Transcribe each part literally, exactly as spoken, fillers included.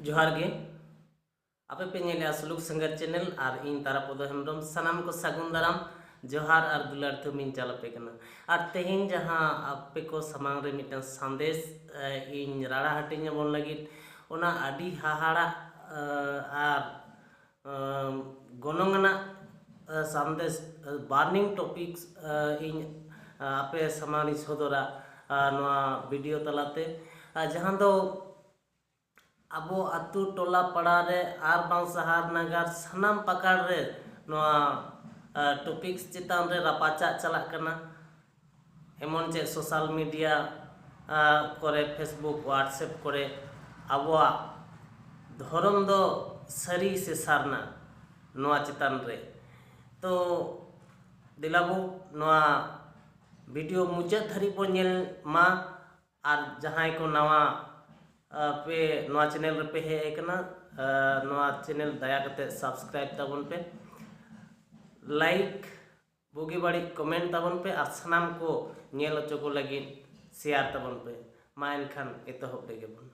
ᱡᱚᱦᱟᱨ ᱜᱮ᱾ ᱟᱯᱮ ᱯᱮ ᱧᱮᱞᱮᱜᱼᱟ ᱥᱩᱞᱩᱠ ᱥᱟᱸᱜᱟᱨ ᱪᱮᱱᱮᱞ ᱟᱨ ᱤᱧ ᱛᱟᱨᱟ ᱯᱚᱫᱚ ᱦᱮᱢᱵᱨᱚᱢ᱾ ᱥᱟᱱᱟᱢ ᱠᱚ ᱥᱟᱹᱜᱩᱱ ᱫᱟᱨᱟᱢ, ᱡᱚᱦᱟᱨ ᱟᱨ ᱫᱩᱞᱟᱹᱲ ᱛᱷᱩᱢ ᱤᱧ ᱪᱟᱞ ᱟᱯᱮ ᱠᱟᱱᱟ᱾ ᱟᱨ ᱛᱮᱦᱮᱧ ᱡᱟᱦᱟᱸ ᱟᱯᱮ ᱠᱚ ᱥᱟᱢᱟᱝ ᱨᱮ ᱢᱤᱫᱴᱟᱝ ᱥᱟᱸᱫᱮᱥ, ᱮ, ᱤᱧ ᱨᱟᱲᱟ ᱦᱟᱹᱴᱤᱧ ᱟᱵᱚᱱ ᱞᱟᱹᱜᱤᱫ, ᱚᱱᱟ ᱟᱹᱰᱤ ᱦᱟᱦᱟᱲᱟᱜ, ᱮ, ᱟᱨ, ᱮ, ᱜᱚᱱᱚᱝ ᱟᱱᱟᱜ, ᱮ, ᱥᱟᱸᱫᱮᱥ, ᱮ, burning topics, ᱮ, ᱤᱧ, ᱮ, ᱟᱯᱮ ᱥᱟᱢᱟᱝ ᱨᱤᱧ ᱥᱚᱫᱚᱨᱟ, ᱮ, ᱱᱚᱣᱟ video ᱛᱟᱞᱟᱛᱮ, ᱮ, ᱡᱟᱦᱟᱸ ᱫᱚ ᱟᱵᱚ ᱟᱹᱛᱩ ᱴᱚᱞᱟ ᱯᱟᱲᱟ ᱨᱮ ᱟᱨ ᱵᱟᱝ ᱥᱟᱦᱟᱨ ᱱᱟᱜᱟᱨ ᱥᱟᱱᱟᱢ ᱯᱟᱠᱟᱲ ᱨᱮ ᱱᱚᱣᱟ, ᱮ, topics ᱪᱮᱛᱟᱱ ᱨᱮ ᱨᱟᱯᱟᱪᱟᱜ ᱪᱟᱞᱟᱜ ᱠᱟᱱᱟ᱾ ᱮᱢᱚᱱ ᱪᱮᱫ social media, ᱮ, ᱠᱚᱨᱮ, Facebook, WhatsApp ᱠᱚᱨᱮ ᱟᱵᱚᱣᱟᱜ ᱫᱷᱚᱨᱚᱢ ᱫᱚ ᱥᱟᱹᱨᱤ ᱥᱮ ᱥᱟᱨᱱᱟ, ᱱᱚᱣᱟ ᱪᱮᱛᱟᱱ ᱨᱮ᱾ ᱛᱚ ᱫᱮᱞᱟᱵᱚ ᱱᱚᱣᱟ video ᱢᱩᱪᱟᱹᱫ ᱫᱷᱟᱹᱨᱤᱡ ᱵᱚᱱ ᱧᱮᱞ ᱢᱟ᱾ ᱟᱨ ᱡᱟᱦᱟᱸᱭ ᱠᱚ ᱱᱟᱣᱟ, ᱟ, ᱯᱮ ᱱᱚᱣᱟ channel ᱨᱮᱯᱮ ᱦᱮᱡ ᱟᱠᱟᱱᱟ, ᱟ, ᱱᱚᱣᱟ channel ᱫᱟᱭᱟ ᱠᱟᱛᱮ subscribe ᱛᱟᱵᱚᱱ ᱯᱮ, like, ᱵᱩᱜᱤ ᱵᱟᱹᱲᱤᱡ comment ᱛᱟᱵᱚᱱ ᱯᱮ ᱟᱨ ᱥᱟᱱᱟᱢ ᱠᱚ ᱧᱮᱞ ᱦᱚᱪᱚ ᱠᱚ ᱞᱟᱹᱜᱤᱫ share ᱛᱟᱵᱚᱱ ᱯᱮ᱾ ᱢᱟ ᱮᱱᱠᱷᱟᱱ ᱮᱛᱚᱦᱚᱵ ᱞᱮᱜᱮ ᱵᱚᱱ᱾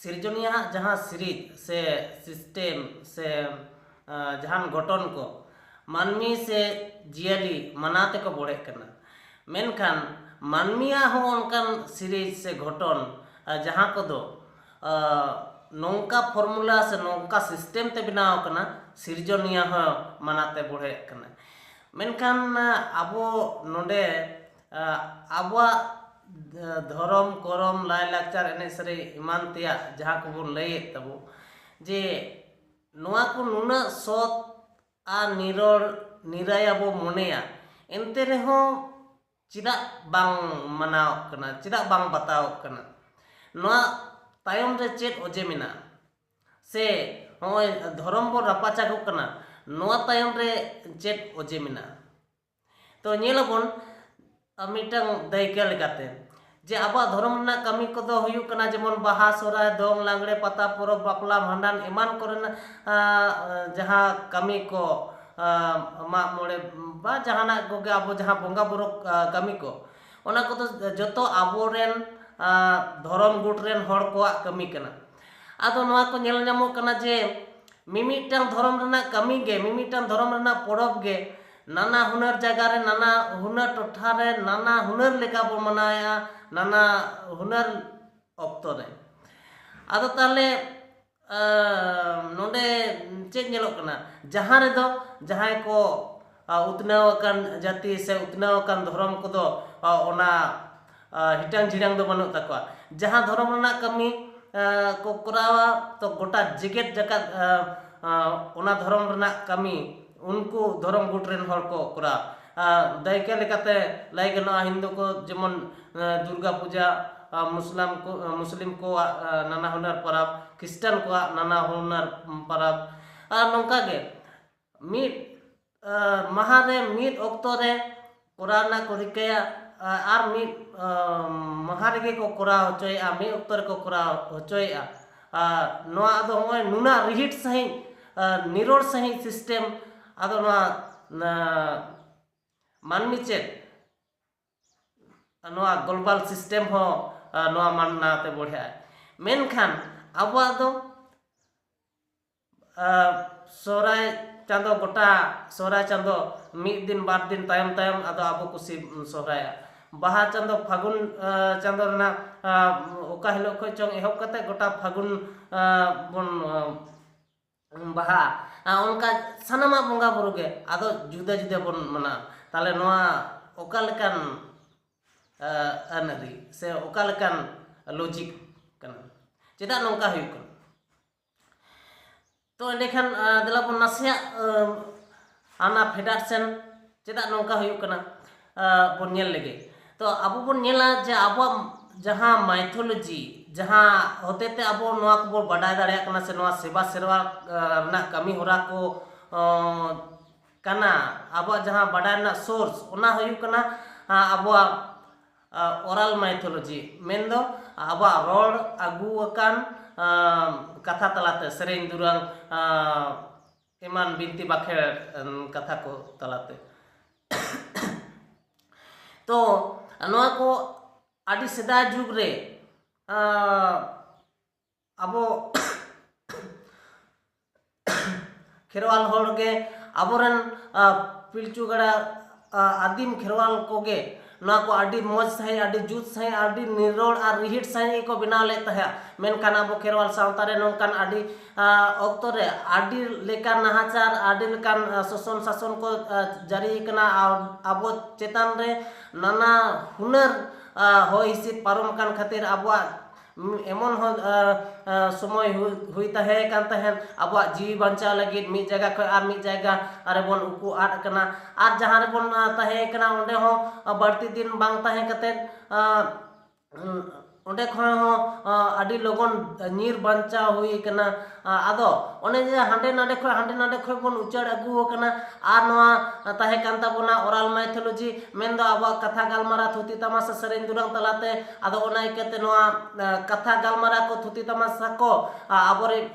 ᱥᱤᱨᱡᱚᱱᱤᱭᱟᱹᱣᱟᱜ ᱡᱟᱦᱟᱸ ᱥᱤᱨᱤᱡᱽ ᱥᱮ system ᱥᱮ, ᱟ, ᱡᱟᱦᱟᱱ ᱜᱚᱴᱷᱚᱱ ᱠᱚ ᱢᱟᱹᱱᱢᱤ ᱥᱮ ᱡᱤᱭᱟᱹᱞᱤ ᱢᱟᱱᱟᱣ ᱛᱮᱠᱚ ᱵᱚᱲᱦᱮᱜ ᱠᱟᱱᱟ᱾ ᱢᱮᱱᱠᱷᱟᱱ ᱢᱟᱹᱱᱢᱤᱭᱟᱜ ᱦᱚᱸ ᱚᱱᱠᱟᱱ ᱥᱤᱨᱤᱡᱽ ᱥᱮ ᱜᱚᱴᱷᱚᱱ, ᱟ, ᱡᱟᱦᱟᱸ ᱠᱚᱫᱚ, ᱟ, ᱱᱚᱝᱠᱟ formula ᱥᱮ ᱱᱚᱝᱠᱟ system ᱛᱮ ᱵᱮᱱᱟᱣ ᱟᱠᱟᱱᱟ, ᱥᱤᱨᱡᱚᱱᱤᱭᱟᱹ ᱦᱚᱸ ᱢᱟᱱᱟᱣ ᱛᱮ ᱵᱚᱲᱦᱮᱜ ᱠᱟᱱᱟ᱾ ᱢᱮᱱᱠᱷᱟᱱ, ᱟ, ᱟᱵᱚ ᱱᱚᱰᱮ, ᱟ, ᱟᱵᱚᱣᱟᱜ ᱫᱷᱚᱨᱚᱢ, ᱠᱚᱨᱚᱢ, ᱞᱟᱭᱼᱞᱟᱠᱪᱟᱨ, ᱮᱱᱮᱡ ᱥᱮᱨᱮᱧ ᱮᱢᱟᱱ ᱛᱮᱭᱟᱜ ᱡᱟᱦᱟᱸ ᱠᱚᱵᱚᱱ ᱞᱟᱹᱭᱮᱫ ᱛᱟᱵᱚ, ᱡᱮ ᱱᱚᱣᱟ ᱠᱚ ᱱᱩᱱᱟᱹᱜ ᱥᱚᱛ ᱟᱨ ᱱᱤᱨᱚᱲ, ᱱᱤᱨᱟᱭᱟ ᱵᱚ ᱢᱚᱱᱮᱭᱟ, ᱮᱱᱛᱮ ᱨᱮᱦᱚᱸ ᱪᱮᱫᱟᱜ ᱵᱟᱝ ᱢᱟᱱᱟᱣᱚᱜ ᱠᱟᱱᱟ, ᱪᱮᱫᱟᱜ ᱵᱟᱝ ᱵᱟᱛᱟᱣᱚᱜ ᱠᱟᱱᱟ? ᱱᱚᱣᱟ ᱛᱟᱭᱚᱢ ᱨᱮ ᱪᱮᱫ ᱚᱡᱮ ᱢᱮᱱᱟᱜᱼᱟ? ᱥᱮ ᱱᱚᱜᱼᱚᱭ ᱫᱷᱚᱨᱚᱢ ᱵᱚᱱ ᱨᱟᱯᱟᱪᱟᱜᱚᱜ ᱠᱟᱱᱟ, ᱱᱚᱣᱟ ᱛᱟᱭᱚᱢ ᱨᱮ ᱪᱮᱫ ᱚᱡᱮ ᱢᱮᱱᱟᱜᱼᱟ? ᱛᱚ ᱧᱮᱞ ᱟᱵᱚᱱ, ᱟ, ᱢᱤᱫᱴᱟᱝ ᱫᱟᱹᱭᱠᱟᱹ ᱞᱮᱠᱟᱛᱮ, ᱡᱮ ᱟᱵᱚᱣᱟᱜ ᱫᱷᱚᱨᱚᱢ ᱨᱮᱱᱟᱜ ᱠᱟᱹᱢᱤ ᱠᱚᱫᱚ ᱦᱩᱭᱩᱜ ᱠᱟᱱᱟ ᱡᱮᱢᱚᱱ ᱵᱟᱦᱟ, ᱥᱚᱦᱨᱟᱭ, ᱫᱚᱝ, ᱞᱟᱜᱽᱲᱮ, ᱯᱟᱛᱟ ᱯᱚᱨᱚᱵᱽ, ᱵᱟᱯᱞᱟ, ᱵᱷᱟᱸᱰᱟᱱ ᱮᱢᱟᱱ ᱠᱚᱨᱮᱱᱟᱜ, ᱟ, ᱡᱟᱦᱟᱸ ᱠᱟᱹᱢᱤ ᱠᱚ, ᱢᱟᱜ ᱢᱚᱬᱮ ᱵᱟ ᱡᱟᱦᱟᱱᱟᱜ ᱠᱚᱜᱮ ᱟᱵᱚ ᱡᱟᱦᱟᱸ ᱵᱚᱸᱜᱟ ᱵᱩᱨᱩ ᱠᱟᱹᱢᱤ ᱠᱚ, ᱚᱱᱟ ᱠᱚᱫᱚ ᱡᱚᱛᱚ ᱟᱵᱚᱨᱮᱱ ᱫᱷᱚᱨᱚᱢ ᱜᱩᱴ ᱨᱮᱱ ᱦᱚᱲ ᱠᱚᱣᱟᱜ ᱠᱟᱹᱢᱤ ᱠᱟᱱᱟ᱾ ᱟᱫᱚ ᱱᱚᱣᱟ ᱠᱚ ᱧᱮᱞ ᱧᱟᱢᱚᱜ ᱠᱟᱱᱟ ᱡᱮ ᱢᱤᱢᱤᱫᱴᱟᱝ ᱫᱷᱚᱨᱚᱢ ᱨᱮᱱᱟᱜ ᱠᱟᱹᱢᱤ ᱜᱮ, ᱢᱤᱢᱤᱫᱴᱟᱝ ᱫᱷᱚᱨᱚᱢ ᱨᱮᱱᱟᱜ ᱯᱚᱨᱚᱵᱽ ᱜᱮ ᱱᱟᱱᱟ ᱦᱩᱱᱟᱹᱨ ᱡᱟᱭᱜᱟ ᱨᱮ, ᱱᱟᱱᱟ ᱦᱩᱱᱟᱹᱨ ᱴᱚᱴᱷᱟ ᱨᱮ, ᱱᱟᱱᱟ ᱦᱩᱱᱟᱹᱨ ᱞᱮᱠᱟ ᱵᱚ ᱢᱟᱱᱟᱣᱮᱫᱼᱟ, ᱱᱟᱱᱟ ᱦᱩᱱᱟᱹᱨ ᱚᱠᱛᱚ ᱨᱮ᱾ ᱟᱫᱚ ᱛᱟᱦᱚᱞᱮ ᱱᱚᱰᱮ ᱪᱮᱫ ᱧᱮᱞᱚᱜ ᱠᱟᱱᱟ? ᱡᱟᱦᱟᱸ ᱨᱮᱫᱚ ᱡᱟᱦᱟᱸᱭ ᱠᱚ ᱩᱛᱱᱟᱹᱣ ᱟᱠᱟᱱ ᱡᱟᱹᱛᱤ ᱥᱮ ᱩᱛᱱᱟᱹᱣ ᱟᱠᱟᱱ ᱫᱷᱚᱨᱚᱢ ᱠᱚᱫᱚ ᱚᱱᱟ ᱦᱤᱴᱟᱝ ᱡᱷᱤᱲᱟᱝ ᱫᱚ ᱵᱟᱹᱱᱩᱜ ᱛᱟᱠᱚᱣᱟ᱾ ᱡᱟᱦᱟᱸ ᱫᱷᱚᱨᱚᱢ ᱨᱮᱱᱟᱜ ᱠᱟᱹᱢᱤ ᱠᱚ ᱠᱚᱨᱟᱣᱟ, ᱛᱚ ᱜᱚᱴᱟ ᱡᱮᱜᱮᱛ ᱡᱟᱠᱟᱛ ᱚᱱᱟ ᱫᱷᱚᱨᱚᱢ ᱨᱮᱱᱟᱜ ᱠᱟᱹᱢᱤ ᱩᱱᱠᱩ ᱫᱷᱚᱨᱚᱢ ᱜᱩᱴ ᱨᱮᱱ ᱦᱚᱲ ᱠᱚ ᱠᱚᱨᱟᱣᱟ᱾ ᱫᱟᱹᱭᱠᱟᱹ ᱞᱮᱠᱟᱛᱮ ᱞᱟᱹᱭ ᱜᱟᱱᱚᱜᱼᱟ, ᱦᱤᱱᱫᱩ ᱠᱚ ᱡᱮᱢᱚᱱ ᱫᱩᱨᱜᱟ ᱯᱩᱡᱟ, ᱢᱩᱥᱞᱟᱢ ᱠᱚ, ᱢᱩᱥᱞᱤᱢ ᱠᱚᱣᱟᱜ ᱱᱟᱱᱟ ᱦᱩᱱᱟᱹᱨ ᱯᱚᱨᱚᱵᱽ, ᱠᱷᱨᱤᱥᱴᱟᱱ ᱠᱚᱣᱟᱜ ᱱᱟᱱᱟ ᱦᱩᱱᱟᱹᱨ ᱯᱚᱨᱚᱵᱽ, ᱟᱨ ᱱᱚᱝᱠᱟ ᱜᱮ ᱢᱤᱫ ᱢᱟᱦᱟ ᱨᱮ, ᱢᱤᱫ ᱚᱠᱛᱚ ᱨᱮ ᱠᱚᱨᱟᱣ ᱨᱮᱱᱟᱜ ᱠᱚ ᱨᱤᱠᱟᱹᱭᱟ, ᱟᱨ ᱢᱤᱫ ᱢᱟᱦᱟ ᱨᱮᱜᱮ ᱠᱚ ᱠᱚᱨᱟᱣ ᱦᱚᱪᱚᱭᱮᱫᱼᱟ, ᱢᱤᱫ ᱚᱠᱛᱚ ᱨᱮᱠᱚ ᱠᱚᱨᱟᱣ ᱦᱚᱪᱚᱭᱮᱫᱼᱟ᱾ ᱟᱨ ᱱᱚᱣᱟ ᱟᱫᱚ ᱱᱚᱜᱼᱚᱭ ᱱᱩᱱᱟᱹᱜ ᱨᱤᱦᱤᱴ ᱥᱟᱺᱦᱤᱡ, ᱱᱤᱨᱚᱲ ᱥᱟᱺᱦᱤᱡ ᱥᱤᱥᱴᱮᱢ, ᱟᱫᱚ ᱱᱚᱣᱟ ᱢᱟᱹᱱᱢᱤ ᱪᱮᱫ ᱱᱚᱣᱟ ᱜᱞᱳᱵᱟᱞ ᱥᱤᱥᱴᱮᱢ ᱦᱚᱸ ᱱᱚᱣᱟ ᱢᱟᱱᱱᱟ ᱛᱮ ᱵᱚᱲᱦᱮᱜᱼᱟ᱾ ᱢᱮᱱᱠᱷᱟᱱ ᱟᱵᱚᱣᱟᱜ ᱫᱚ ᱥᱚᱦᱨᱟᱭ ᱪᱟᱸᱫᱚ, ᱜᱚᱴᱟ ᱥᱚᱦᱨᱟᱭ ᱪᱟᱸᱫᱚ ᱢᱤᱫ ᱫᱤᱱ ᱵᱟᱨ ᱫᱤᱱ ᱛᱟᱭᱚᱢ ᱛᱟᱭᱚᱢ ᱟᱫᱚ ᱟᱵᱚ ᱠᱩᱥᱤ ᱥᱚᱦᱨᱟᱭᱟ᱾ ᱵᱟᱦᱟ ᱪᱟᱸᱫᱚ, ᱯᱷᱟᱹᱜᱩᱱ ᱪᱟᱸᱫᱚ ᱨᱮᱱᱟᱜ ᱚᱠᱟ ᱦᱤᱞᱳᱜ ᱠᱷᱚᱱ ᱪᱚᱝ ᱮᱦᱚᱵ ᱠᱟᱛᱮ ᱜᱚᱴᱟ ᱯᱷᱟᱹᱜᱩᱱ ᱵᱚᱱ ᱵᱟᱦᱟ, ᱚᱱᱠᱟ ᱥᱟᱱᱟᱢᱟᱜ ᱵᱚᱸᱜᱟ ᱵᱩᱨᱩ ᱜᱮ ᱟᱫᱚ ᱡᱩᱫᱟᱹ ᱡᱩᱫᱟᱹ ᱵᱚᱱ ᱢᱟᱱᱟᱣᱟ᱾ ᱛᱟᱦᱚᱞᱮ ᱱᱚᱣᱟ ᱚᱠᱟ ᱞᱮᱠᱟᱱ ᱟᱹᱱ ᱟᱹᱨᱤ ᱥᱮ ᱚᱠᱟ ᱞᱮᱠᱟᱱ ᱞᱚᱡᱤᱠ ᱠᱟᱱᱟ? ᱪᱮᱫᱟᱜ ᱱᱚᱝᱠᱟ ᱦᱩᱭᱩᱜ ᱠᱟᱱᱟ? ᱛᱚ ᱮᱸᱰᱮᱠᱷᱟᱱ ᱫᱮᱞᱟ ᱵᱚᱱ ᱱᱟᱥᱮᱭᱟᱜ ᱦᱟᱱᱟ ᱯᱷᱮᱰᱟᱛ ᱥᱮᱱ ᱪᱮᱫᱟᱜ ᱱᱚᱝᱠᱟ ᱦᱩᱭᱩᱜ ᱠᱟᱱᱟ ᱵᱚᱱ ᱧᱮᱞ ᱞᱮᱜᱮ᱾ ᱛᱚ ᱟᱵᱚ ᱵᱚᱱ ᱧᱮᱞᱟ ᱡᱮ ᱟᱵᱚᱣᱟᱜ ᱡᱟᱦᱟᱸ ᱢᱟᱭᱛᱷᱳᱞᱚᱡᱤ, ᱡᱟᱦᱟᱸ ᱦᱚᱛᱮᱛᱮ ᱟᱵᱚ ᱱᱚᱣᱟ ᱠᱚᱵᱚ ᱵᱟᱰᱟᱭ ᱫᱟᱲᱮᱭᱟᱜ ᱠᱟᱱᱟ ᱥᱮ ᱱᱚᱣᱟ ᱥᱮᱵᱟ ᱥᱮᱨᱣᱟ ᱨᱮᱱᱟᱜ ᱠᱟᱹᱢᱤ ᱦᱚᱨᱟ ᱠᱚ ᱠᱟᱱᱟ, ᱟᱵᱚᱣᱟᱜ ᱡᱟᱦᱟᱸ ᱵᱟᱰᱟᱭ ᱨᱮᱱᱟᱜ ᱥᱳᱨᱥ, ᱚᱱᱟ ᱦᱩᱭᱩᱜ ᱠᱟᱱᱟ ᱟᱵᱚᱣᱟᱜ ᱚᱨᱟᱞ ᱢᱟᱭᱛᱷᱳᱞᱚᱡᱤ, ᱢᱮᱱᱫᱚ ᱟᱵᱚᱣᱟᱜ ᱨᱚᱲ ᱟᱹᱜᱩ ᱟᱠᱟᱱ ᱠᱟᱛᱷᱟ ᱛᱟᱞᱟᱛᱮ, ᱥᱮᱨᱮᱧ ᱫᱩᱨᱟᱹᱝ, ᱮᱢᱟᱱ ᱵᱤᱱᱛᱤ ᱵᱟᱠᱷᱮᱲ ᱠᱟᱛᱷᱟ ᱠᱚ ᱛᱟᱞᱟᱛᱮ᱾ ᱛᱚ ᱱᱚᱣᱟ ᱠᱚ ᱟᱹᱰᱤ ᱥᱮᱫᱟᱭ ᱡᱩᱜᱽ ᱨᱮ ᱟᱵᱚ ᱠᱷᱮᱨᱣᱟᱞ ᱦᱚᱲ ᱜᱮ ᱟᱵᱚᱨᱮᱱ ᱯᱤᱞᱪᱩ ᱜᱟᱲᱟ ᱟᱹᱫᱤᱢ ᱠᱷᱮᱨᱣᱟᱞ ᱠᱚᱜᱮ ᱱᱚᱣᱟ ᱠᱚ ᱟᱹᱰᱤ ᱢᱚᱡᱽ ᱥᱟᱺᱦᱤᱡ, ᱟᱹᱰᱤ ᱡᱩᱛ ᱥᱟᱺᱦᱤᱡ, ᱟᱹᱰᱤ ᱱᱤᱨᱚᱲ ᱟᱨ ᱨᱤᱦᱤᱴ ᱥᱟᱺᱦᱤᱡ ᱜᱮᱠᱚ ᱵᱮᱱᱟᱣ ᱞᱮᱫ ᱛᱟᱦᱮᱸᱫ᱾ ᱢᱮᱱᱠᱷᱟᱱ ᱟᱵᱚ ᱠᱷᱮᱨᱣᱟᱞ ᱥᱟᱶᱛᱟ ᱨᱮ ᱱᱚᱝᱠᱟᱱ ᱟᱹᱰᱤ ᱚᱠᱛᱚ ᱨᱮ ᱟᱹᱰᱤ ᱞᱮᱠᱟᱱ ᱱᱟᱦᱟᱪᱟᱨ, ᱟᱹᱰᱤ ᱞᱮᱠᱟᱱ ᱥᱟᱥᱚᱱ ᱥᱟᱥᱚᱱ ᱠᱚ ᱡᱟᱹᱨᱤ ᱠᱟᱱᱟ᱾ ᱟᱵᱚ ᱪᱮᱛᱟᱱ ᱨᱮ ᱱᱟᱱᱟ ᱦᱩᱱᱟᱹᱨ ᱦᱚᱭ ᱦᱤᱸᱥᱤᱫ ᱯᱟᱨᱚᱢ ᱟᱠᱟᱱ ᱠᱷᱟᱹᱛᱤᱨ ᱟᱵᱚᱣᱟᱜ ᱮᱢᱚᱱ ᱦᱚᱸ ᱥᱚᱢᱚᱭ ᱦᱩᱭ ᱛᱟᱦᱮᱸ ᱠᱟᱱ ᱛᱟᱦᱮᱸᱫ, ᱟᱵᱚᱣᱟᱜ ᱡᱤᱣᱤ ᱵᱟᱧᱪᱟᱣ ᱞᱟᱹᱜᱤᱫ ᱢᱤᱫ ᱡᱟᱭᱜᱟ ᱠᱷᱚᱱ ᱟᱨ ᱢᱤᱫ ᱡᱟᱭᱜᱟ ᱨᱮᱵᱚᱱ ᱩᱠᱩ ᱟᱫ ᱟᱠᱟᱱᱟ᱾ ᱟᱨ ᱡᱟᱦᱟᱸ ᱨᱮᱵᱚᱱ ᱛᱟᱦᱮᱸ ᱠᱟᱱᱟ, ᱚᱸᱰᱮ ᱦᱚᱸ ᱵᱟᱹᱲᱛᱤ ᱫᱤᱱ ᱵᱟᱝ ᱛᱟᱦᱮᱸ ᱠᱟᱛᱮᱫ ᱚᱸᱰᱮ ᱠᱷᱚᱱ ᱦᱚᱸ ᱟᱹᱰᱤ ᱞᱚᱜᱚᱱ ᱧᱤᱨ ᱵᱟᱧᱪᱟᱣ ᱦᱩᱭ ᱠᱟᱱᱟ᱾ ᱟᱫᱚ ᱚᱱᱮ ᱡᱮ ᱦᱟᱸᱰᱮ ᱱᱟᱰᱮ ᱠᱷᱚᱱ, ᱦᱟᱸᱰᱮ ᱱᱟᱰᱮ ᱠᱷᱚᱱ ᱵᱚᱱ ᱩᱪᱟᱹᱲ ᱟᱹᱜᱩ ᱟᱠᱟᱱᱟ᱾ ᱟᱨ ᱱᱚᱣᱟ ᱛᱟᱦᱮᱸ ᱠᱟᱱ ᱛᱟᱵᱚᱱᱟ oral mythology, ᱢᱮᱱᱫᱚ ᱟᱵᱚᱣᱟᱜ ᱠᱟᱛᱷᱟ ᱜᱟᱞᱢᱟᱨᱟᱣ, ᱛᱷᱩᱛᱤ ᱛᱟᱢᱟᱥᱟ, ᱥᱮᱨᱮᱧ ᱫᱩᱨᱟᱝ ᱛᱟᱞᱟᱛᱮ᱾ ᱟᱫᱚ ᱚᱱᱟ ᱤᱠᱟᱹᱛᱮ ᱱᱚᱣᱟ ᱠᱟᱛᱷᱟ ᱜᱟᱞᱢᱟᱨᱟᱣ ᱠᱚ, ᱛᱷᱩᱛᱤ ᱛᱟᱢᱟᱥᱟ ᱠᱚ ᱟᱵᱚᱨᱮᱱ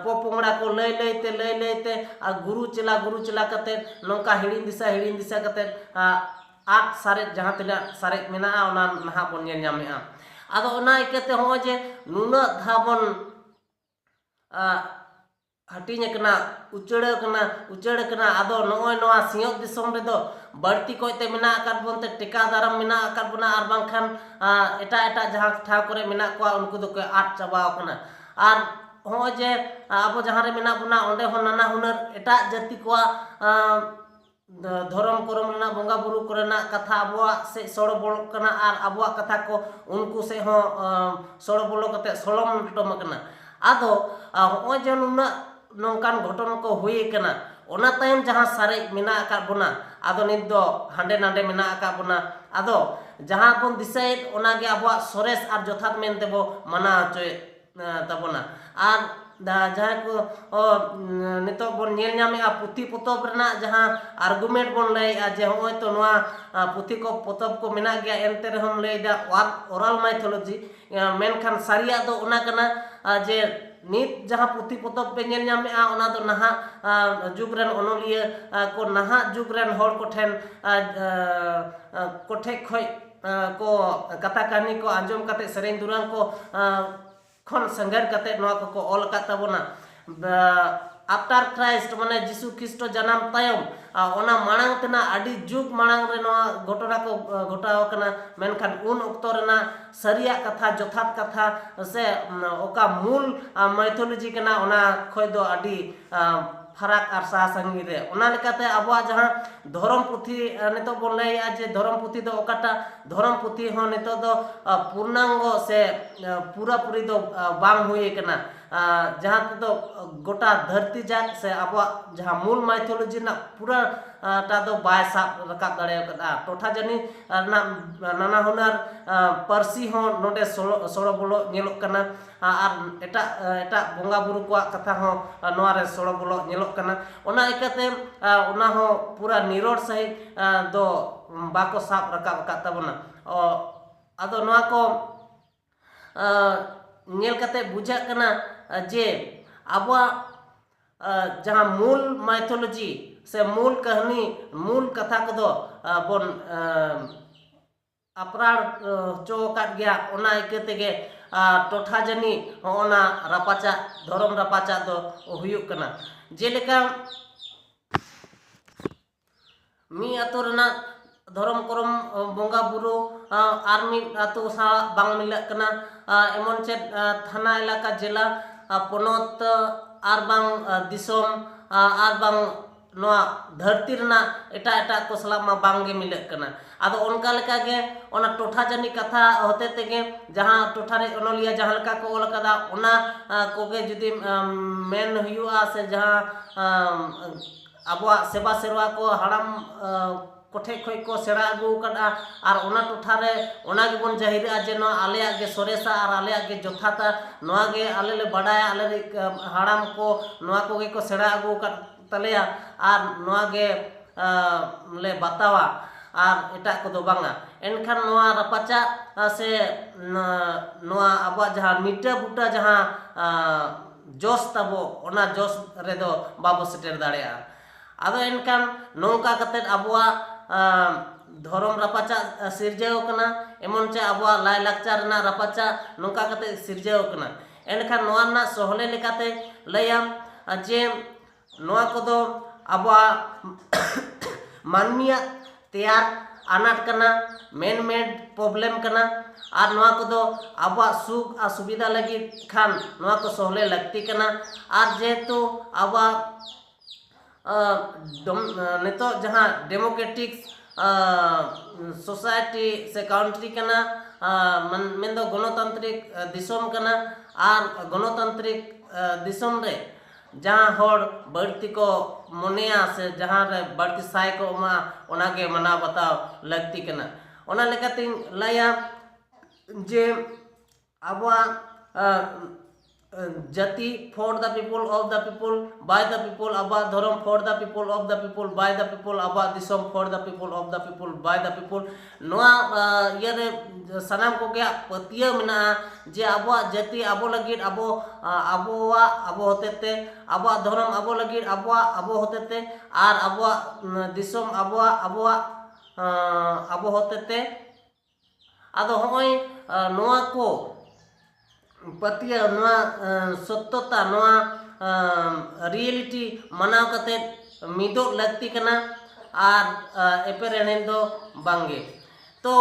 ᱯᱚᱯᱚᱝᱲᱟ ᱠᱚ ᱞᱟᱹᱭ ᱞᱟᱹᱭᱛᱮ, ᱞᱟᱹᱭ ᱞᱟᱹᱭᱛᱮ ᱟᱨ ᱜᱩᱨᱩ ᱪᱮᱞᱟ ᱜᱩᱨᱩ ᱪᱮᱞᱟ ᱠᱟᱛᱮᱫ ᱱᱚᱝᱠᱟ ᱦᱤᱲᱤᱧ ᱫᱤᱥᱟ ᱦᱤᱲᱤᱧ ᱫᱤᱥᱟ ᱠᱟᱛᱮᱫ ᱟᱫ ᱥᱟᱨᱮᱡ, ᱡᱟᱦᱟᱸ ᱛᱤᱱᱟᱹᱜ ᱥᱟᱨᱮᱡ ᱢᱮᱱᱟᱜᱼᱟ, ᱚᱱᱟ ᱱᱟᱦᱟᱜ ᱵᱚᱱ ᱧᱮᱞ ᱧᱟᱢᱮᱫᱼᱟ᱾ ᱟᱫᱚ ᱚᱱᱟ ᱤᱠᱟᱹᱛᱮ ᱦᱚᱸᱜᱼᱚᱭ ᱡᱮ ᱱᱩᱱᱟᱹᱜ ᱫᱷᱟᱣ ᱵᱚᱱ ᱦᱟᱹᱴᱤᱧ ᱟᱠᱟᱱᱟ, ᱩᱪᱟᱹᱲ ᱟᱠᱟᱱᱟ, ᱩᱪᱟᱹᱲ ᱟᱠᱟᱱᱟ, ᱟᱫᱚ ᱱᱚᱜᱼᱚᱭ ᱱᱚᱣᱟ ᱥᱤᱧᱚᱛ ᱫᱤᱥᱚᱢ ᱨᱮᱫᱚ ᱵᱟᱹᱲᱛᱤ ᱠᱚᱭᱛᱮ ᱢᱮᱱᱟᱜ ᱟᱠᱟᱫ ᱵᱚᱱᱛᱮ ᱴᱮᱠᱟᱣ ᱫᱟᱨᱟᱢ ᱢᱮᱱᱟᱜ ᱟᱠᱟᱫ ᱵᱚᱱᱟ, ᱟᱨ ᱵᱟᱝᱠᱷᱟᱱ ᱮᱴᱟᱜ ᱮᱴᱟᱜ ᱡᱟᱦᱟᱸ ᱴᱷᱟᱶ ᱠᱚᱨᱮ ᱢᱮᱱᱟᱜ ᱠᱚᱣᱟ, ᱩᱱᱠᱩ ᱫᱚᱠᱚ ᱟᱫ ᱪᱟᱵᱟᱣ ᱟᱠᱟᱱᱟ᱾ ᱟᱨ ᱦᱚᱸᱜᱼᱚᱭ ᱡᱮ ᱟᱵᱚ ᱡᱟᱦᱟᱸ ᱨᱮ ᱢᱮᱱᱟᱜ ᱵᱚᱱᱟ, ᱚᱸᱰᱮ ᱦᱚᱸ ᱱᱟᱱᱟ ᱦᱩᱱᱟᱹᱨ ᱮᱴᱟᱜ ᱡᱟᱹᱛᱤ ᱠᱚᱣᱟᱜ ᱫᱷᱚᱨᱚᱢ ᱠᱚᱨᱚᱢ ᱨᱮᱱᱟᱜ, ᱵᱚᱸᱜᱟ ᱵᱩᱨᱩ ᱠᱚᱨᱮᱱᱟᱜ ᱠᱟᱛᱷᱟ ᱟᱵᱚᱣᱟᱜ ᱥᱮᱫ ᱥᱚᱲᱚ ᱵᱚᱞᱚᱜ ᱠᱟᱱᱟ ᱟᱨ ᱟᱵᱚᱣᱟᱜ ᱠᱟᱛᱷᱟ ᱠᱚ ᱩᱱᱠᱩ ᱥᱮᱫ ᱦᱚᱸ ᱥᱚᱲᱚ ᱵᱚᱞᱚ ᱠᱟᱛᱮ ᱥᱚᱲᱚᱢ ᱞᱚᱴᱚᱢ ᱟᱠᱟᱱᱟ᱾ ᱟᱫᱚ ᱦᱚᱸᱜᱼᱚᱭ ᱡᱮ ᱱᱩᱱᱟᱹᱜ ᱱᱚᱝᱠᱟᱱ ᱜᱷᱚᱴᱚᱱ ᱠᱚ ᱦᱩᱭ ᱟᱠᱟᱱᱟ, ᱚᱱᱟ ᱛᱟᱭᱚᱢ ᱡᱟᱦᱟᱸ ᱥᱟᱨᱮᱡ ᱢᱮᱱᱟᱜ ᱟᱠᱟᱫ ᱵᱚᱱᱟ, ᱟᱫᱚ ᱱᱤᱛ ᱫᱚ ᱦᱟᱸᱰᱮ ᱱᱟᱰᱮ ᱢᱮᱱᱟᱜ ᱟᱠᱟᱫ ᱵᱚᱱᱟ᱾ ᱟᱫᱚ ᱡᱟᱦᱟᱸ ᱵᱚᱱ ᱫᱤᱥᱟᱹᱭᱮᱫ, ᱚᱱᱟᱜᱮ ᱟᱵᱚᱣᱟᱜ ᱥᱚᱨᱮᱥ ᱟᱨ ᱡᱚᱛᱷᱟᱛ ᱢᱮᱱᱛᱮ ᱵᱚ ᱢᱟᱱᱟᱣ ᱦᱚᱪᱚᱭᱮᱫ ᱛᱟᱵᱚᱱᱟ᱾ ᱟᱨ ᱡᱟᱦᱟᱸᱭ ᱠᱚ ᱱᱤᱛᱚᱜ ᱵᱚᱱ ᱧᱮᱞ ᱧᱟᱢᱮᱫᱼᱟ, ᱯᱩᱛᱷᱤ ᱯᱚᱛᱚᱵ ᱨᱮᱱᱟᱜ ᱡᱟᱦᱟᱸ argument ᱵᱚᱱ ᱞᱟᱹᱭᱮᱫᱼᱟ ᱡᱮ ᱦᱚᱸᱜᱼᱚᱭ ᱛᱚ ᱱᱚᱣᱟ ᱯᱩᱛᱷᱤ ᱠᱚ ᱯᱚᱛᱚᱵ ᱠᱚ ᱢᱮᱱᱟᱜ ᱜᱮᱭᱟ, ᱮᱱᱛᱮ ᱨᱮᱦᱚᱸᱢ ᱞᱟᱹᱭᱮᱫᱟ oral mythology, ᱢᱮᱱᱠᱷᱟᱱ ᱥᱟᱹᱨᱤᱭᱟᱜ ᱫᱚ ᱚᱱᱟ ᱠᱟᱱᱟ ᱡᱮ ᱱᱤᱛ ᱡᱟᱦᱟᱸ ᱯᱩᱛᱷᱤ ᱯᱚᱛᱚᱵ ᱯᱮ ᱧᱮᱞ ᱧᱟᱢᱮᱜᱼᱟ, ᱚᱱᱟ ᱫᱚ ᱱᱟᱦᱟᱜ ᱡᱩᱜᱽ ᱨᱮᱱ ᱚᱱᱚᱞᱤᱭᱟᱹ ᱠᱚ, ᱱᱟᱦᱟᱜ ᱡᱩᱜᱽ ᱨᱮᱱ ᱦᱚᱲ ᱠᱚᱴᱷᱮᱱ ᱠᱚᱴᱷᱮᱡ ᱠᱷᱚᱡ ᱠᱚ ᱠᱟᱛᱷᱟ ᱠᱟᱹᱦᱱᱤ ᱠᱚ ᱟᱸᱡᱚᱢ ᱠᱟᱛᱮ, ᱥᱮᱨᱮᱧ ᱫᱩᱨᱟᱹᱝ ᱠᱚ ᱠᱷᱚᱱ ᱥᱮᱸᱜᱷᱟᱨ ᱠᱟᱛᱮ ᱱᱚᱣᱟ ᱠᱚᱠᱚ ᱚᱞ ᱟᱠᱟᱫ ᱛᱟᱵᱚᱱᱟ᱾ ᱟᱯᱴᱟᱨ ᱠᱨᱟᱭᱤᱥᱴ, ᱢᱟᱱᱮ ᱡᱤᱥᱩ ᱠᱷᱨᱤᱥᱴᱚ ᱡᱟᱱᱟᱢ ᱛᱟᱭᱚᱢ, ᱚᱱᱟ ᱢᱟᱲᱟᱝ ᱛᱮᱱᱟᱜ ᱟᱹᱰᱤ ᱡᱩᱜᱽ ᱢᱟᱲᱟᱝ ᱨᱮ ᱱᱚᱣᱟ ᱜᱷᱚᱴᱚᱱᱟ ᱠᱚ ᱜᱷᱚᱴᱟᱣ ᱟᱠᱟᱱᱟ᱾ ᱢᱮᱱᱠᱷᱟᱱ ᱩᱱ ᱚᱠᱛᱚ ᱨᱮᱱᱟᱜ ᱥᱟᱹᱨᱤᱭᱟᱜ ᱠᱟᱛᱷᱟ, ᱡᱚᱛᱷᱟᱛ ᱠᱟᱛᱷᱟ ᱥᱮ ᱚᱠᱟ ᱢᱩᱞ ᱢᱟᱭᱛᱷᱳᱞᱚᱡᱤ ᱠᱟᱱᱟ, ᱚᱱᱟ ᱠᱷᱚᱡ ᱫᱚ ᱟᱹᱰᱤ ᱯᱷᱟᱨᱟᱠ ᱟᱨ ᱥᱟᱦᱟ ᱥᱟᱺᱜᱤᱧ ᱨᱮ᱾ ᱚᱱᱟ ᱞᱮᱠᱟᱛᱮ ᱟᱵᱚᱣᱟᱜ ᱡᱟᱦᱟᱸ ᱫᱷᱚᱨᱚᱢ ᱯᱩᱛᱷᱤ, ᱱᱤᱛᱚᱜ ᱵᱚᱱ ᱞᱟᱹᱭᱮᱜᱼᱟ ᱡᱮ ᱫᱷᱚᱨᱚᱢ ᱯᱩᱛᱷᱤ ᱫᱚ ᱚᱠᱟᱴᱟᱜ, ᱫᱷᱚᱨᱚᱢ ᱯᱩᱛᱷᱤ ᱦᱚᱸ ᱱᱤᱛᱚᱜ ᱫᱚ ᱯᱩᱨᱱᱟᱝᱜᱚ ᱥᱮ ᱯᱩᱨᱟᱹᱯᱩᱨᱤ ᱫᱚ ᱵᱟᱝ ᱦᱩᱭ ᱟᱠᱟᱱᱟ᱾ ᱡᱟᱦᱟᱸ ᱛᱮᱫᱚ ᱜᱚᱴᱟ ᱫᱷᱟᱹᱨᱛᱤ ᱡᱟᱠ ᱥᱮ ᱟᱵᱚᱣᱟᱜ ᱡᱟᱦᱟᱸ ᱢᱩᱞ ᱢᱟᱭᱛᱷᱳᱞᱚᱡᱤ ᱨᱮᱱᱟᱜ ᱯᱩᱨᱟᱹ ᱴᱟ ᱫᱚ ᱵᱟᱭ ᱥᱟᱵ ᱨᱟᱠᱟᱵ ᱫᱟᱲᱮ ᱟᱠᱟᱫᱼᱟ᱾ ᱴᱚᱴᱷᱟ ᱡᱟᱹᱱᱤ ᱨᱮᱱᱟᱜ ᱱᱟᱱᱟ ᱦᱩᱱᱟᱹᱨ ᱯᱟᱹᱨᱥᱤ ᱦᱚᱸ ᱱᱚᱰᱮ ᱥᱚᱲᱚ ᱥᱚᱲᱚ ᱵᱚᱞᱚ ᱧᱮᱞᱚᱜ ᱠᱟᱱᱟ᱾ ᱟᱨ ᱮᱴᱟᱜ ᱮᱴᱟᱜ ᱵᱚᱸᱜᱟ ᱵᱩᱨᱩ ᱠᱚᱣᱟᱜ ᱠᱟᱛᱷᱟ ᱦᱚᱸ ᱱᱚᱣᱟ ᱨᱮ ᱥᱚᱲᱚ ᱵᱚᱞᱚ ᱧᱮᱞᱚᱜ ᱠᱟᱱᱟ᱾ ᱚᱱᱟ ᱤᱠᱟᱹᱛᱮ ᱚᱱᱟ ᱦᱚᱸ ᱯᱩᱨᱟᱹ ᱱᱤᱨᱚᱲ ᱥᱟᱺᱦᱤᱡ ᱫᱚ ᱵᱟᱠᱚ ᱥᱟᱵ ᱨᱟᱠᱟᱵ ᱟᱠᱟᱫ ᱛᱟᱵᱚᱱᱟ᱾ ᱟᱫᱚ ᱱᱚᱣᱟ ᱠᱚ ᱧᱮᱞ ᱠᱟᱛᱮ ᱵᱩᱡᱷᱟᱹᱜ ᱠᱟᱱᱟ ᱡᱮ ᱟᱵᱚᱣᱟᱜ ᱡᱟᱦᱟᱸ ᱢᱩᱞ ᱢᱟᱭᱛᱷᱳᱞᱚᱡᱤ ᱥᱮ ᱢᱩᱞ ᱠᱟᱹᱦᱱᱤ, ᱢᱩᱞ ᱠᱟᱛᱷᱟ ᱠᱚᱫᱚ ᱵᱚᱱ ᱟᱯᱨᱟᱲ ᱦᱚᱪᱚ ᱟᱠᱟᱫ ᱜᱮᱭᱟ᱾ ᱚᱱᱟ ᱤᱠᱟᱹ ᱛᱮᱜᱮ ᱴᱚᱴᱷᱟ ᱡᱟᱹᱱᱤ ᱦᱚᱸ ᱚᱱᱟ ᱨᱟᱯᱟᱪᱟᱜ, ᱫᱷᱚᱨᱚᱢ ᱨᱟᱯᱟᱪᱟᱜ ᱫᱚ ᱦᱩᱭᱩᱜ ᱠᱟᱱᱟ᱾ ᱡᱮᱞᱮᱠᱟ ᱢᱤᱫ ᱟᱛᱳ ᱨᱮᱱᱟᱜ ᱫᱷᱚᱨᱚᱢ ᱠᱚᱨᱚᱢ ᱵᱚᱸᱜᱟ ᱵᱩᱨᱩ ᱟᱨ ᱢᱤᱫ ᱟᱛᱳ ᱥᱟᱶ ᱵᱟᱝ ᱢᱤᱞᱟᱹᱜ ᱠᱟᱱᱟ᱾ ᱮᱢᱚᱱ ᱪᱮᱫ ᱛᱷᱟᱱᱟ, ᱮᱞᱟᱠᱟ, ᱡᱮᱞᱟ, ᱯᱚᱱᱚᱛ ᱟᱨ ᱵᱟᱝ ᱫᱤᱥᱚᱢ ᱟᱨ ᱵᱟᱝ ᱱᱚᱣᱟ ᱫᱷᱟᱹᱨᱛᱤ ᱨᱮᱱᱟᱜ ᱮᱴᱟᱜ ᱮᱴᱟᱜ ᱠᱚ ᱥᱟᱞᱟᱜ ᱢᱟ ᱵᱟᱝ ᱜᱮ ᱢᱤᱞᱟᱹᱜ ᱠᱟᱱᱟ᱾ ᱟᱫᱚ ᱚᱱᱠᱟ ᱞᱮᱠᱟ ᱜᱮ ᱚᱱᱟ ᱴᱚᱴᱷᱟ ᱡᱟᱹᱱᱤᱡ ᱠᱟᱛᱷᱟ ᱦᱚᱛᱮ ᱛᱮᱜᱮ ᱡᱟᱦᱟᱸ ᱴᱚᱴᱷᱟ ᱨᱮ ᱚᱱᱚᱞᱤᱭᱟᱹ ᱡᱟᱦᱟᱸ ᱞᱮᱠᱟ ᱠᱚ ᱚᱞ ᱟᱠᱟᱫᱟ, ᱚᱱᱟ ᱠᱚᱜᱮ ᱡᱩᱫᱤ ᱢᱮᱱ ᱦᱩᱭᱩᱜᱼᱟ ᱥᱮ ᱡᱟᱦᱟᱸ ᱟᱵᱚᱣᱟᱜ ᱥᱮᱵᱟ ᱥᱮᱨᱣᱟ ᱠᱚ ᱦᱟᱲᱟᱢ ᱠᱚᱴᱷᱮᱡ ᱠᱷᱚᱡ ᱠᱚ ᱥᱮᱬᱟ ᱟᱹᱜᱩ ᱟᱠᱟᱫᱼᱟ, ᱟᱨ ᱚᱱᱟ ᱴᱚᱴᱷᱟ ᱨᱮ ᱚᱱᱟ ᱜᱮᱵᱚᱱ ᱡᱟᱹᱦᱤᱨᱮᱜᱼᱟ ᱡᱮ ᱱᱚᱣᱟ ᱟᱞᱮᱭᱟᱜ ᱜᱮ ᱥᱚᱨᱮᱥᱟ ᱟᱨ ᱟᱞᱮᱭᱟᱜ ᱜᱮ ᱡᱚᱛᱷᱟᱛᱟ, ᱱᱚᱣᱟ ᱜᱮ ᱟᱞᱮ ᱞᱮ ᱵᱟᱰᱟᱭᱟ, ᱟᱞᱮ ᱨᱮᱱ ᱦᱟᱲᱟᱢ ᱠᱚ ᱱᱚᱣᱟ ᱠᱚᱜᱮ ᱠᱚ ᱥᱮᱬᱟ ᱟᱹᱜᱩ ᱟᱠᱟᱫ ᱛᱟᱞᱮᱭᱟ, ᱟᱨ ᱱᱚᱣᱟ ᱜᱮ ᱞᱮ ᱵᱟᱛᱟᱣᱟ᱾ ᱟᱨ ᱮᱴᱟᱜ ᱠᱚᱫᱚ ᱵᱟᱝᱟ᱾ ᱮᱱᱠᱷᱟᱱ ᱱᱚᱣᱟ ᱨᱟᱯᱟᱪᱟᱜ, ᱟ, ᱥᱮ ᱱᱚᱣᱟ ᱟᱵᱚᱣᱟᱜ ᱡᱟᱦᱟᱸ ᱱᱤᱴᱟᱹ ᱵᱩᱴᱟᱹ ᱡᱟᱦᱟᱸ, ᱟ, ᱡᱚᱥ ᱛᱟᱵᱚ, ᱚᱱᱟ ᱡᱚᱥ ᱨᱮᱫᱚ ᱵᱟᱵᱚ ᱥᱮᱴᱮᱨ ᱫᱟᱲᱮᱭᱟᱜᱼᱟ᱾ ᱟᱫᱚ ᱮᱱᱠᱷᱟᱱ ᱱᱚᱝᱠᱟ ᱠᱟᱛᱮᱫ ᱟᱵᱚᱣᱟᱜ, ᱟ, ᱫᱷᱚᱨᱚᱢ ᱨᱟᱯᱟᱪᱟᱜ ᱥᱤᱨᱡᱟᱹᱣ ᱠᱟᱱᱟ, ᱮᱢᱚᱱ ᱪᱮ ᱟᱵᱚᱣᱟᱜ ᱞᱟᱭᱼᱞᱟᱠᱪᱟᱨ ᱨᱮᱱᱟᱜ ᱨᱟᱯᱟᱪᱟᱜ ᱱᱚᱝᱠᱟ ᱠᱟᱛᱮᱫ ᱥᱤᱨᱡᱟᱹᱣ ᱠᱟᱱᱟ᱾ ᱮᱱᱠᱷᱟᱱ ᱱᱚᱣᱟ ᱨᱮᱱᱟᱜ ᱥᱚᱦᱞᱮ ᱞᱮᱠᱟᱛᱮ ᱞᱟᱹᱭᱟᱢ, ᱟ, ᱡᱮ ᱱᱚᱣᱟ ᱠᱚᱫᱚ ᱟᱵᱚᱣᱟᱜ ᱢᱟᱹᱱᱢᱤᱭᱟᱜ ᱛᱮᱭᱟᱨ ᱟᱱᱟᱴ ᱠᱟᱱᱟ, ᱢᱮᱱ ᱢᱮᱰ ᱯᱨᱚᱵᱞᱮᱢ ᱠᱟᱱᱟ᱾ ᱟᱨ ᱱᱚᱣᱟ ᱠᱚᱫᱚ ᱟᱵᱚᱣᱟᱜ ᱥᱩᱠ ᱟᱨ ᱥᱩᱵᱤᱫᱷᱟ ᱞᱟᱹᱜᱤᱫ ᱠᱷᱟᱱ ᱱᱚᱣᱟ ᱠᱚ ᱥᱚᱦᱞᱮ ᱞᱟᱹᱠᱛᱤ ᱠᱟᱱᱟ᱾ ᱟᱨ ᱡᱮᱦᱮᱛᱩ ᱟᱵᱚᱣᱟᱜ, ᱟ, ᱰᱚᱢ-, ᱟ, ᱱᱤᱛᱚᱜ ᱡᱟᱦᱟᱸ ᱰᱮᱢᱳᱠᱨᱮᱴᱤᱠ, ᱟ, ᱥᱳᱥᱟᱭᱴᱤ ᱥᱮ ᱠᱟᱱᱴᱨᱤ ᱠᱟᱱᱟ, ᱟ, ᱢᱮᱱ-, ᱢᱮᱱᱫᱚ ᱜᱚᱱᱚᱛᱟᱱᱛᱨᱤᱠ, ᱟ, ᱫᱤᱥᱚᱢ ᱠᱟᱱᱟ᱾ ᱟᱨ ᱜᱚᱱᱚᱛᱟᱱᱛᱨᱤᱠ, ᱟ, ᱫᱤᱥᱚᱢ ᱨᱮ ᱡᱟᱦᱟᱸ ᱦᱚᱲ ᱵᱟᱹᱲᱛᱤ ᱠᱚ ᱢᱚᱱᱮᱭᱟ ᱥᱮ ᱡᱟᱦᱟᱸ ᱨᱮ ᱵᱟᱹᱲᱛᱤ ᱥᱟᱭ ᱠᱚ ᱮᱢᱟ, ᱚᱱᱟᱜᱮ ᱢᱟᱱᱟᱣ ᱵᱟᱛᱟᱣ ᱞᱟᱹᱠᱛᱤ ᱠᱟᱱᱟ᱾ ᱚᱱᱟ ᱞᱮᱠᱟᱛᱤᱧ ᱞᱟᱹᱭᱟ ᱡᱮ ᱟᱵᱚᱣᱟᱜ, ᱟ, ᱟ, ᱡᱟᱹᱛᱤ for the people, of the people, by the people, ᱟᱵᱚᱣᱟᱜ ᱫᱷᱚᱨᱚᱢ for the people, of the people, by the people, ᱟᱵᱚᱣᱟᱜ ᱫᱤᱥᱚᱢ for the people, of the people, by the people, ᱱᱚᱣᱟ, ᱟ, ᱤᱭᱟᱹᱨᱮ ᱥᱟᱱᱟᱢ ᱠᱚᱜᱮ ᱯᱟᱹᱛᱭᱟᱹᱣ ᱢᱮᱱᱟᱜᱼᱟ ᱡᱮ ᱟᱵᱚᱣᱟᱜ ᱡᱟᱹᱛᱤ ᱟᱵᱚ ᱞᱟᱹᱜᱤᱫ, ᱟᱵᱚ, ᱟ, ᱟᱵᱚᱣᱟᱜ ᱟᱵᱚ ᱦᱚᱛᱮᱛᱮ, ᱟᱵᱚᱣᱟᱜ ᱫᱷᱚᱨᱚᱢ ᱟᱵᱚ ᱞᱟᱹᱜᱤᱫ ᱟᱵᱚᱣᱟᱜ ᱟᱵᱚ ᱦᱚᱛᱮᱛᱮ, ᱟᱨ ᱟᱵᱚᱣᱟᱜ, ᱩᱢ, ᱫᱤᱥᱚᱢ ᱟᱵᱚᱣᱟᱜ ᱟᱵᱚᱣᱟᱜ, ᱟ, ᱟᱵᱚ ᱦᱚᱛᱮᱛᱮ᱾ ᱟᱫᱚ ᱦᱚᱸᱜᱼᱚᱭ, ᱟ, ᱱᱚᱣᱟ ᱠᱚ ᱯᱟᱹᱛᱭᱟᱹᱣ, ᱱᱚᱣᱟ, ᱟ, ᱥᱚᱛᱛᱚᱛᱟ, ᱱᱚᱣᱟ, ᱟ, ᱨᱤᱭᱮᱞᱤᱴᱤ ᱢᱟᱱᱟᱣ ᱠᱟᱛᱮᱫ ᱢᱤᱫᱚᱜ ᱞᱟᱹᱠᱛᱤ ᱠᱟᱱᱟ᱾ ᱟᱨ, ᱟ, ᱮᱯᱮᱨ ᱦᱮᱸᱰᱮᱡ ᱫᱚ ᱵᱟᱝᱜᱮ᱾ ᱛᱚ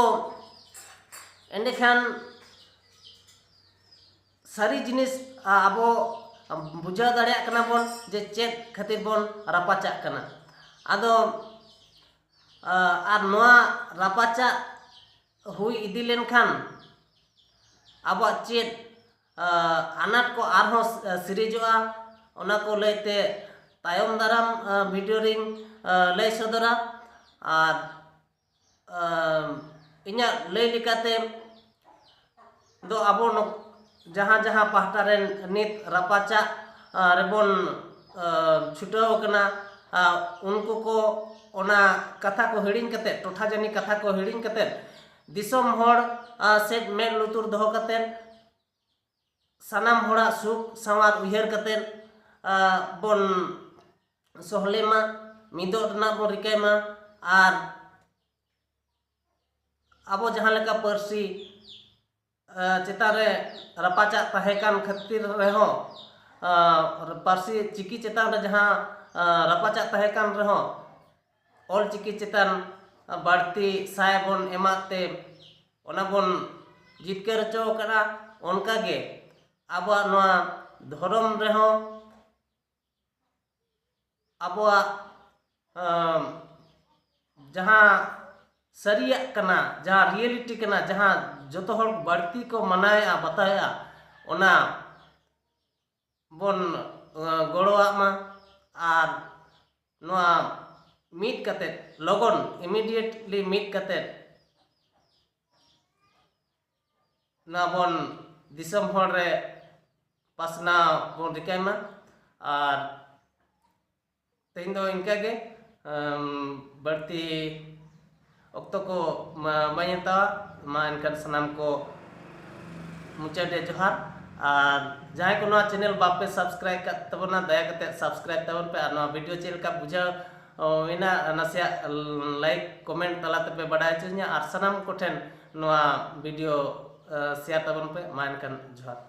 ᱮᱸᱰᱮᱠᱷᱟᱱ ᱥᱟᱹᱨᱤ ᱡᱤᱱᱤᱥ, ᱟ, ᱟᱵᱚ ᱵᱩᱡᱷᱟᱹᱣ ᱫᱟᱲᱮᱭᱟᱜ ᱠᱟᱱᱟ ᱵᱚᱱ ᱡᱮ ᱪᱮᱫ ᱠᱷᱟᱹᱛᱤᱨ ᱵᱚᱱ ᱨᱟᱯᱟᱪᱟᱜ ᱠᱟᱱᱟ᱾ ᱟᱫᱚ, ᱟ, ᱟᱨ ᱱᱚᱣᱟ ᱨᱟᱯᱟᱪᱟᱜ ᱦᱩᱭ ᱤᱫᱤ ᱞᱮᱱᱠᱷᱟᱱ ᱟᱵᱚᱣᱟᱜ ᱪᱮᱫ, ᱟ, ᱟᱱᱟᱴ ᱠᱚ ᱟᱨᱦᱚᱸ ᱥᱤᱨᱤᱡᱚᱜᱼᱟ, ᱚᱱᱟ ᱠᱚ ᱞᱟᱹᱭᱛᱮ ᱛᱟᱭᱚᱢ ᱫᱟᱨᱟᱢ, ᱟ, ᱵᱷᱤᱰᱤᱭᱳ ᱨᱤᱧ, ᱟ, ᱞᱟᱹᱭ ᱥᱚᱫᱚᱨᱟ᱾ ᱟᱨ ᱟᱢ, ᱤᱧᱟᱹᱜ ᱞᱟᱹᱭ ᱞᱮᱠᱟᱛᱮ ᱫᱚ ᱟᱵᱚ ᱱᱚ-, ᱡᱟᱦᱟᱸ ᱡᱟᱦᱟᱸ ᱯᱟᱦᱴᱟ ᱨᱮᱱ ᱱᱤᱛ ᱨᱟᱯᱟᱪᱟᱜ, ᱟ, ᱨᱮᱵᱚᱱ, ᱟ, ᱪᱷᱩᱴᱟᱹᱣ ᱟᱠᱟᱱᱟ, ᱟᱨ ᱩᱱᱠᱩ ᱠᱚ ᱚᱱᱟ ᱠᱟᱛᱷᱟ ᱠᱚ ᱦᱤᱲᱤᱧ ᱠᱟᱛᱮᱫ, ᱴᱚᱴᱷᱟ ᱡᱟᱹᱱᱤ ᱠᱟᱛᱷᱟ ᱠᱚ ᱦᱤᱲᱤᱧ ᱠᱟᱛᱮᱫ, ᱫᱤᱥᱚᱢ ᱦᱚᱲ ᱟᱨ ᱥᱮᱫ ᱢᱮᱫ ᱞᱩᱛᱩᱨ ᱫᱚᱦᱚ ᱠᱟᱛᱮᱫ, ᱥᱟᱱᱟᱢ ᱦᱚᱲᱟᱜ ᱥᱩᱠ ᱥᱟᱶᱟᱨ ᱩᱭᱦᱟᱹᱨ ᱠᱟᱛᱮᱫ ᱟᱨ ᱵᱚᱱ ᱥᱚᱦᱞᱮ ᱢᱟ, ᱢᱤᱫᱚᱜ ᱨᱮᱱᱟᱜ ᱵᱚᱱ ᱨᱤᱠᱟᱹᱭ ᱢᱟ᱾ ᱟᱨ ᱟᱵᱚ ᱡᱟᱦᱟᱸ ᱞᱮᱠᱟ ᱯᱟᱹᱨᱥᱤ ᱟᱨ ᱪᱮᱛᱟᱱ ᱨᱮ ᱨᱟᱯᱟᱪᱟᱜ ᱛᱟᱦᱮᱸ ᱠᱟᱱ ᱠᱷᱟᱹᱛᱤᱨ ᱨᱮᱦᱚᱸ, ᱟᱨ ᱯᱟᱹᱨᱥᱤ ᱪᱤᱠᱤ ᱪᱮᱛᱟᱱ ᱨᱮ ᱡᱟᱦᱟᱸ ᱟᱨ ᱨᱟᱯᱟᱪᱟᱜ ᱛᱟᱦᱮᱸ ᱠᱟᱱ ᱨᱮᱦᱚᱸ, ᱚᱞ ᱪᱤᱠᱤ ᱪᱮᱛᱟᱱ ᱵᱟᱹᱲᱛᱤ ᱥᱟᱭ ᱵᱚᱱ ᱮᱢᱟᱜ ᱛᱮ ᱚᱱᱟ ᱵᱚᱱ ᱡᱤᱛᱠᱟᱹᱨ ᱦᱚᱪᱚ ᱟᱠᱟᱫᱼᱟ᱾ ᱚᱱᱠᱟᱜᱮ ᱟᱵᱚᱣᱟᱜ ᱱᱚᱣᱟ ᱫᱷᱚᱨᱚᱢ ᱨᱮᱦᱚᱸ ᱟᱵᱚᱣᱟᱜ ᱟᱢ, ᱡᱟᱦᱟᱸ ᱥᱟᱹᱨᱤᱭᱟᱜ ᱠᱟᱱᱟ, ᱡᱟᱦᱟᱸ ᱨᱤᱭᱮᱞᱤᱴᱤ ᱠᱟᱱᱟ, ᱡᱟᱦᱟᱸ ᱡᱚᱛᱚ ᱦᱚᱲ ᱵᱟᱹᱲᱛᱤ ᱠᱚ ᱢᱟᱱᱟᱣᱮᱫᱼᱟ, ᱵᱟᱛᱟᱣᱮᱫᱼᱟ, ᱚᱱᱟ ᱵᱚᱱ ᱟᱸ, ᱜᱚᱲᱚᱣᱟᱜ ᱢᱟ᱾ ᱟᱨ ᱱᱚᱣᱟ ᱢᱤᱫ ᱠᱟᱛᱮᱫ, ᱞᱚᱜᱚᱱ, ᱤᱢᱤᱰᱤᱭᱮᱴᱞᱤ ᱢᱤᱫ ᱠᱟᱛᱮᱫ ᱱᱚᱣᱟ ᱵᱚᱱ ᱫᱤᱥᱚᱢ ᱦᱚᱲ ᱨᱮ ᱯᱟᱥᱱᱟᱣ ᱵᱚᱱ ᱨᱤᱠᱟᱹᱭ ᱢᱟ᱾ ᱟᱨ ᱛᱮᱦᱮᱧ ᱫᱚ ᱤᱱᱠᱟᱹ ᱜᱮ, ᱟᱢ, ᱵᱟᱹᱲᱛᱤ ᱚᱠᱛᱚ ᱠᱚ ᱢᱟ-, ᱵᱟᱹᱧ ᱦᱟᱛᱟᱣᱟ᱾ ᱢᱟ ᱮᱱᱠᱷᱟᱱ ᱥᱟᱱᱟᱢ ᱠᱚ ᱢᱩᱪᱟᱹᱫ ᱨᱮ ᱡᱚᱦᱟᱨ᱾ ᱟᱨ ᱡᱟᱦᱟᱸᱭ ᱠᱚ ᱱᱚᱣᱟ ᱪᱮᱱᱮᱞ ᱵᱟᱯᱮ ᱥᱟᱵᱥᱠᱨᱟᱭᱤᱵ ᱠᱟᱫ ᱛᱟᱵᱚᱱᱟ, ᱫᱟᱭᱟ ᱠᱟᱛᱮ ᱥᱟᱵᱥᱠᱨᱟᱭᱤᱵ ᱛᱟᱵᱚᱱ ᱯᱮ᱾ ᱟᱨ ᱱᱚᱣᱟ ᱵᱷᱤᱰᱤᱭᱳ ᱪᱮᱫ ᱞᱮᱠᱟ ᱵᱩᱡᱷᱟᱹᱣ ᱮᱱᱟ, ᱱᱟᱥᱮᱭᱟᱜ ᱞᱟᱭᱤᱠ ᱠᱚᱢᱮᱱᱴ ᱛᱟᱞᱟ ᱛᱮᱯᱮ ᱵᱟᱰᱟᱭ ᱦᱚᱪᱚᱧᱟ᱾ ᱟᱨ ᱥᱟᱱᱟᱢ ᱠᱚᱴᱷᱮᱱ ᱱᱚᱣᱟ ᱵᱷᱤᱰᱤᱭᱳ ᱥᱮᱭᱟᱨ ᱛᱟᱵᱚᱱ ᱯᱮ᱾ ᱢᱟ ᱮᱱᱠᱷᱟᱱ ᱡᱚᱦᱟᱨ᱾